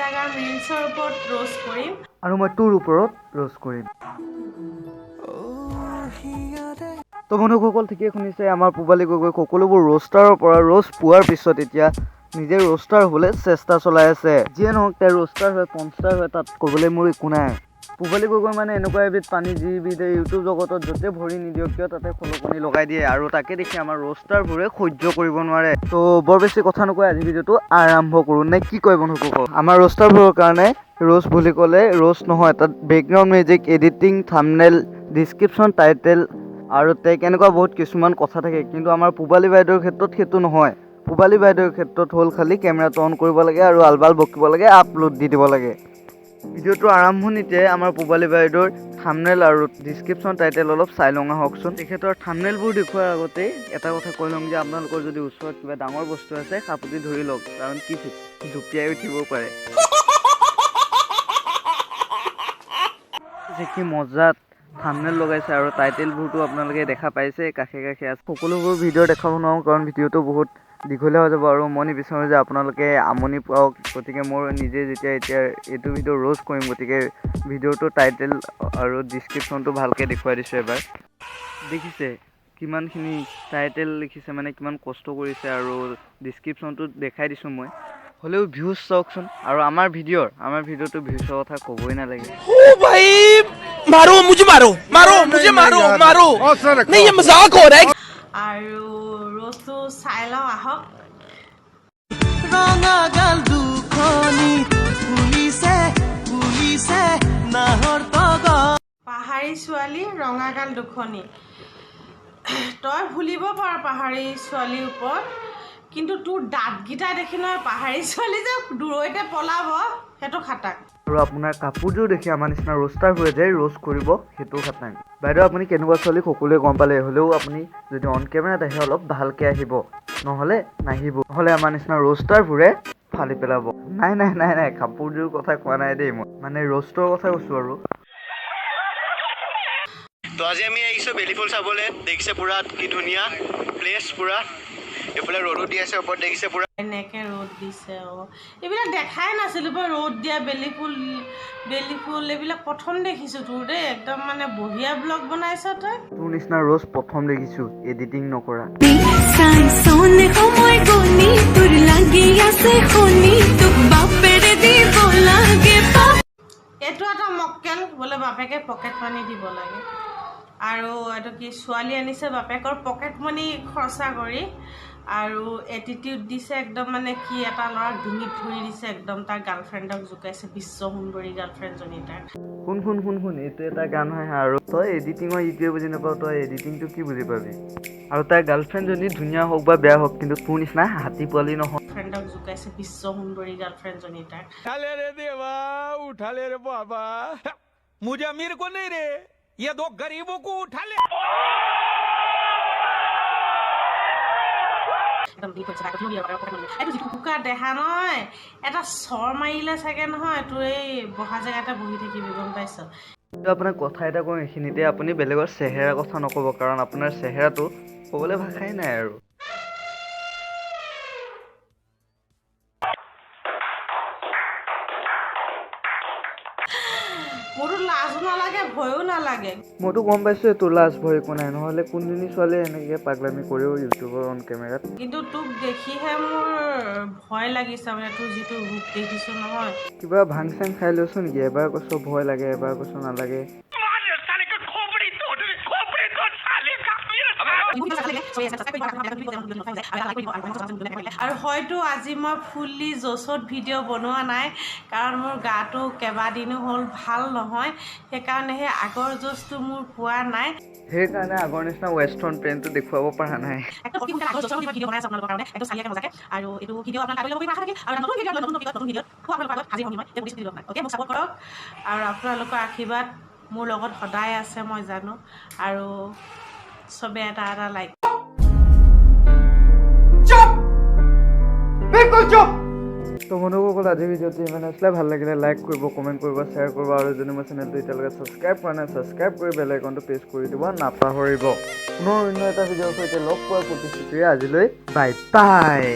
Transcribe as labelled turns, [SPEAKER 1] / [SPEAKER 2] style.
[SPEAKER 1] Instagram ৰিলচৰ ওপৰত roast কৰিম।
[SPEAKER 2] আৰু মই তোৰ ওপৰত ৰ'ষ্ট কৰিম। তো বন্ধুসকল, ঠিকেই শুনিছে, আমাৰ পূবালী গগৈ সকলোবোৰ ৰ'ষ্টাৰৰ পৰা ৰ'ষ্ট পোৱাৰ পিছত এতিয়া নিজে ৰ'ষ্টাৰ হ'বলৈ চেষ্টা চলাই আছে। যিয়ে নহওক, তেওঁ ৰ'ষ্টাৰ হয়, পনষ্টাৰ হয়, তাত ক'বলৈ মোৰ একো নাই। পূবালী গগৈ মানে এনেকুৱা এবিধ পানী, যিবিধে ইউটিউব জগতত য'তে ভৰি নিদিয়ক কিয় তাতে খলকনি লগাই দিয়ে আৰু তাকে দেখি আমাৰ ৰ'ষ্টাৰবোৰে সহ্য কৰিব নোৱাৰে। তো বৰ বেছি কথা নকয় আজি ভিডিঅ'টো আৰম্ভ কৰোঁ নে কি কয় বন্ধুসকল? আমাৰ ৰ'ষ্টাৰবোৰৰ কাৰণে ৰ'ষ্ট বুলি ক'লে ৰ'ষ্ট নহয়, তাত background music, editing, thumbnail, description, title আৰু টেগ এনেকুৱা বহুত কিছুমান কথা থাকে। কিন্তু আমাৰ পূবালী বাইদেউৰ ক্ষেত্ৰত সেইটো নহয়। পূবালী বাইদেউৰ ক্ষেত্ৰত হ'ল খালি কেমেৰাটো অন কৰিব লাগে আৰু আলবাল বকিব লাগে, আপলোড দি দিব লাগে। ভিডিঅ'টোৰ আৰম্ভণিতে আমাৰ পূবালী বাইদেউৰ থামনেল আৰু ডিছক্ৰিপশ্যন, টাইটেল অলপ চাই লওঁ আহকচোন। তেখেতৰ থামনেলবোৰ দেখুওৱাৰ আগতেই এটা কথা কৈ লওঁ যে আপোনালোকৰ যদি ওচৰত কিবা ডাঙৰ বস্তু আছে, সাৱটি ধৰি লওক, কাৰণ কি ঠিক জঁপিয়াই উঠিবও পাৰে। কি মজাত থামনেল লগাইছে আৰু টাইটেলবোৰতো আপোনালোকে দেখা পাইছে, কাষে কাষে আছে। সকলোবোৰ ভিডিঅ' দেখাব নোৱাৰোঁ, কাৰণ ভিডিঅ'টো বহুত দীঘলীয়া হৈ যাব আৰু মই নিবিচাৰোঁ যে আপোনালোকে আমনি পাওক। গতিকে মই নিজে যেতিয়া এতিয়া এইটো ভিডিঅ' ৰ'ষ্ট কৰিম, গতিকে ভিডিঅ'টোৰ টাইটেল আৰু ডিছক্ৰিপশ্যনটো ভালকৈ দেখুৱাই দিছোঁ এবাৰ। দেখিছে কিমানখিনি টাইটেল লিখিছে, মানে কিমান কষ্ট কৰিছে, আৰু ডিছক্ৰিপশ্যনটো দেখাই দিছোঁ মই। হ'লেও ভিউজ চাওকচোন, আৰু আমাৰ ভিডিঅ'টো ভিউজৰ কথা ক'বই নালাগে।
[SPEAKER 3] ओ भाई, मारो मुझे, मारो मारो मुझे, मारो मारो, नहीं, ये मजाक हो रहा है।
[SPEAKER 1] আৰু ৰ'ষ্টটো চাই লওঁ আহক।
[SPEAKER 4] ৰঙা গাল দুখনি ফুলিছে ফুলিছে নাহৰ তগৰ।
[SPEAKER 1] পাহাৰী ছোৱালী, ৰঙা গাল দুখনি। তই ভুলিব পাৰ পাহাৰী ছোৱালীৰ ওপৰত, কিন্তু তোৰ দাঁতকেইটা দেখি নহয় পাহাৰী ছোৱালী যে দূৰৈতে পলাব, সেইটো খাটাং।
[SPEAKER 2] আৰু আপোনাৰ কাপোৰযোৰ দেখি আমাৰ নিচিনা ৰ'ষ্টাৰবোৰে যে ৰ'ষ্ট কৰিব, সেইটো খাটাং। বাইদেউ, আপুনি কেনেকুৱা ছোৱালী সকলোৱে গম পালে। হ'লেও আপুনি যদি অন কেমেৰাত আহে অলপ ভালকৈ আহিব, নহ'লে নাহিব, নহ'লে আমাৰ নিচিনা ৰ'ষ্টাৰবোৰে ফালি পেলাব। নাই নাই নাই নাই, কাপোৰযোৰ কথা কোৱা নাই দেই, মই মানে ৰ'ষ্টৰ কথা কৈছোঁ। আৰু
[SPEAKER 5] তো আজি আমি আহিছোঁ বেলিফুল চাবলৈ। দেখিছে পুৰা কি ধুনীয়া প্লেচ পুৰা। এইফালে ৰ'দো দি আছে ওপৰত, দেখিছে পুৰা।
[SPEAKER 1] এনেকৈ ৰ'দ দিছে। অঁ, এইবিলাক দেখাই নাছিলোঁ বাৰু। ৰ'দ দিয়া বেলি ফুল, বেলি ফুল এইবিলাক প্ৰথম দেখিছোঁ তোৰ দেই। একদম মানে বঢ়িয়া ব্লগ বনাইছ তই।
[SPEAKER 2] তোৰ নিচিনা ৰ'ষ্ট প্ৰথম দেখিছোঁ এডিটিং নকৰা।
[SPEAKER 6] চাই সময় গণি তোৰ লাগি আছে শুনি, তোক বাপেৰে দিব লাগে।
[SPEAKER 1] এইটো এটা মক্কেল বোলে, বাপেকে পকেট মানি দিব লাগে। আৰু এইটো কি ছোৱালী আনিছে বাপেকৰ পকেট মানি খৰচা কৰি, আৰু এটিটিউড দিছে একদম, মানে কি এটা ল'ৰাক ডিঙিত ধৰি দিছে একদম, তাৰ গাৰ্লফ্ৰেণ্ডক জোকাইছে, বিশ্ব সুন্দৰী গাৰ্লফ্ৰেণ্ডজনী তাৰ।
[SPEAKER 2] শুন শুন শুন শুন, এইটো এটা গান হয় হা। আৰু তই এডিটিঙৰ ইটোৱে বুজি নাপাৱ, তই এডিটিংটো কি বুজি পাবি? আৰু তাইৰ গাৰ্লফ্ৰেণ্ডজনী ধুনীয়া হওক বা বেয়া হওক, কিন্তু তোৰ নিচিনা হাতী পোৱালি নহয়।
[SPEAKER 1] ফ্ৰেণ্ডক জোকাইছে, বিশ্ব সুন্দৰী গাৰ্লফ্ৰেণ্ডজনী তাৰ।
[SPEAKER 3] उठा ले रे देवा, उठा ले रे बाबा, मुझे अमीर को नहीं रे, ये दो गरीबों को उठा ले।
[SPEAKER 1] একদম ডিঙিত ধৰিছে, বাপেক পকেট মানি। এইটো যিটো কুকা দেহা নহয়, এটা চৰ মাৰিলে চাগে নহয় তোৰ এই বহা জেগাতে বহি থাকিবি, গম পাইছ?
[SPEAKER 2] কিন্তু আপোনাক কথা এটা কওঁ এইখিনিতে, আপুনি বেলেগৰ চেহেৰাৰ কথা নক'ব, কাৰণ আপোনাৰ চেহেৰাটো ক'বলৈ ভাষাই নাই। আৰু
[SPEAKER 1] মোৰতো লাজো নালাগে, ভয়ো নালাগে।
[SPEAKER 2] মইতো গম পাইছোঁ তোৰ লাজ ভয় একো নাই, নহ'লে কোনজনী ছোৱালীয়ে এনেকৈ পাগলামি কৰেও ইউটিউবৰ অন কেমেৰাত?
[SPEAKER 1] কিন্তু তোক দেখিহে মোৰ ভয় লাগিছে, মানে তোৰ যিটো ৰূপ দেখিছোঁ নহয়।
[SPEAKER 2] কিবা ভাং চাং খাই লৈছ নেকি? এবাৰ কৈছ ভয় লাগে, এবাৰ কৈছ নালাগে।
[SPEAKER 1] আৰু হয়তো আজি মই ফুল্লি জ'চত ভিডিঅ' বনোৱা নাই, কাৰণ মোৰ গাটো কেইবাদিনো হ'ল ভাল নহয়, সেইকাৰণে সেই আগৰ জ'চটো মোৰ পোৱা নাই।
[SPEAKER 2] সেইকাৰণে আগৰ নিচিনা ৱেষ্টাৰ্ণ পেণ্টটো দেখুৱাব পৰা নাই।
[SPEAKER 1] একদম অতি সোনকালে আগৰ জ'চৰ ভিডিঅ' বনাই আছোঁ আপোনালোকৰ কাৰণে, একদম চালিয়াকে মজাকে। আৰু এইটো ভিডিঅ' আপোনালোকে আগলৈ ল'ব আশা থাকিল। আৰু নতুন ভিডিঅ', নতুন টপিকত, নতুন ভিডিঅ'ত আকৌ আপোনালোকৰ আগত হাজিৰ হ'ম মই। প্ৰতিশ্ৰুতি দিলোঁ আপোনাক। অ'কে, মোক ছাপোৰ্ট কৰক আৰু আপোনালোকৰ আশীৰ্বাদ মোৰ লগত সদায় আছে, মই জানো। আৰু চবে এটা এটা লাইক
[SPEAKER 2] তো বন্ধুসকল, আজিৰ ভিডিঅ'টো ইমান আছিলে। ভাল লাগিলে লাইক কৰিব, কমেণ্ট কৰিব, শ্বেয়াৰ কৰিব আৰু যদি মোৰ চেনেলটো এতিয়ালৈকে ছাবস্ক্ৰাইব কৰা নাই, ছাবস্ক্ৰাইব কৰি বেল আইকনটো প্ৰেছ কৰি দিব নাপাহৰিব। পুনৰ অন্য এটা ভিডিঅ'ৰ সৈতে লগ পোৱাৰ প্ৰতিশ্ৰুতিৰে আজিলৈ বাই বাই।